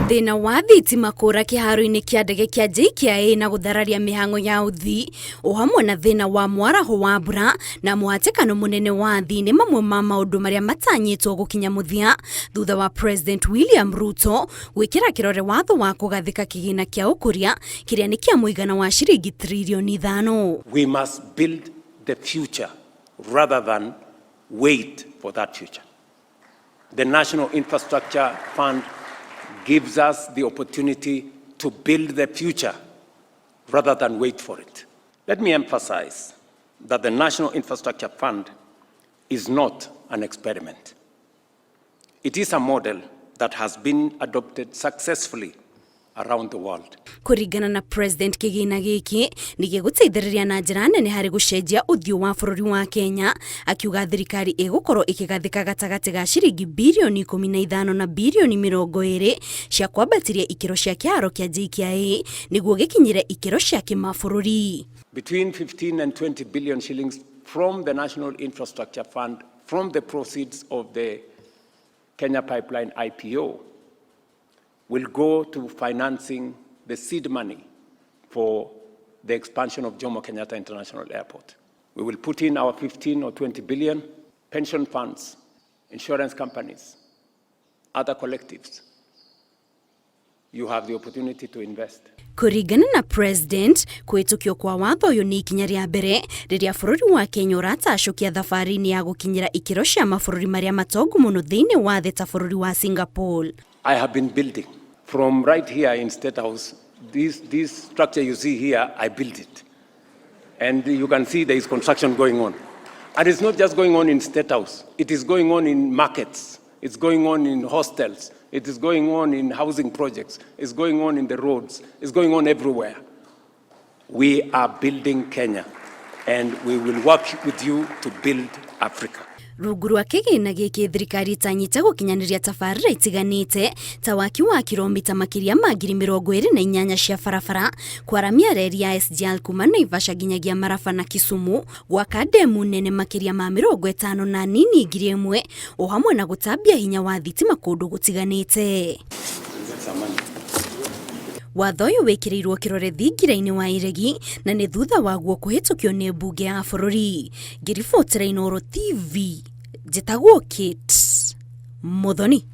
Thĩna wa thitima kũra kĩharo-inĩ kĩa ndege kĩa JKIA na gũthararia mĩhang'o ya ũthii o hamwe na thĩna wa mwaraho wa mbura na mũhatĩkano mũnene wa athii nĩ mamwe ma maũndũ marĩa matanyĩtwo gũkinya mũthia thutha wa President William Ruto gwĩkĩra kĩrore watho wa kũgathĩka kĩgĩna kĩa ũkũria kĩrĩa nĩ kĩa mũigana wa ciringi tririoni ithano. We must build the future rather than wait for that future. The National Infrastructure Fund gives us the opportunity to build the future rather than wait for it. Let me emphasize that the National Infrastructure Fund is not an experiment. It is a model that has been adopted successfully around the world. Kũringana na President, kĩgĩna gĩkĩ nĩ gĩgũteithĩrĩria na njĩra nene harĩ gũcenjia ũthiũ wa bũrũri wa Kenya, akiuga thirikari ĩgũkorwo ĩkĩgathĩka gatagatĩ ga ciringi birioni 15 na birioni 20 cia kwambatĩria ikĩro cia kĩharo kĩa JKIA nĩguo gĩkinyĩre ikĩro cia kĩmabũrũri. Between 15 and 20 billion shillings from the National Infrastructure Fund, from the proceeds of the Kenya Pipeline IPO, will go to financing the seed money for the expansion of Jomo Kenyatta International Airport. We will put in our 15 or 20 billion, pension funds, insurance companies, other collectives. You have the opportunity to invest. Kũringana na President, kũhĩtũkio kwa watho ũyũ nĩ ikinya rĩa mbere rĩrĩa bũrũri wa Kenya ũratacũkia thabarĩ-inĩ ya gũkinyĩra ikĩro cia mabũrũri marĩa matongu mũno thĩinĩ wa thĩ ta bũrũri wa Singapore. I have been building from right here in State House. This structure you see here, I built it. And you can see there is construction going on. And it's not just going on in State House, it is going on in markets, it's going on in hostels, it is going on in housing projects, it's going on in the roads, it's going on everywhere. We are building Kenya, and we will work with you to build Africa. Rungu rwa kĩgĩna gĩkĩ, thirikari ĩtanyĩte gũkinyanĩria tabarĩra itiganĩte ta waki wa kilomita makĩria ma 28,000 cia barabara, kwaramia reri ya SGR kuma Naivasha nginyagia Maraba na Kisumu, gwaka ndemu nene makĩria ma 50 na nini 1,000, o hamwe na gũtambia hinya wa thitima kũndũ gũtiganĩte. Watho ũyũ wĩkĩrĩirwo kĩrore thingira-inĩ wa iregi na nĩ thutha waguo kũhĩtũkio nĩ mbunge ya bũrũri. Ngĩribotera Inooro TV, njĩtagwo Kate Muthoni.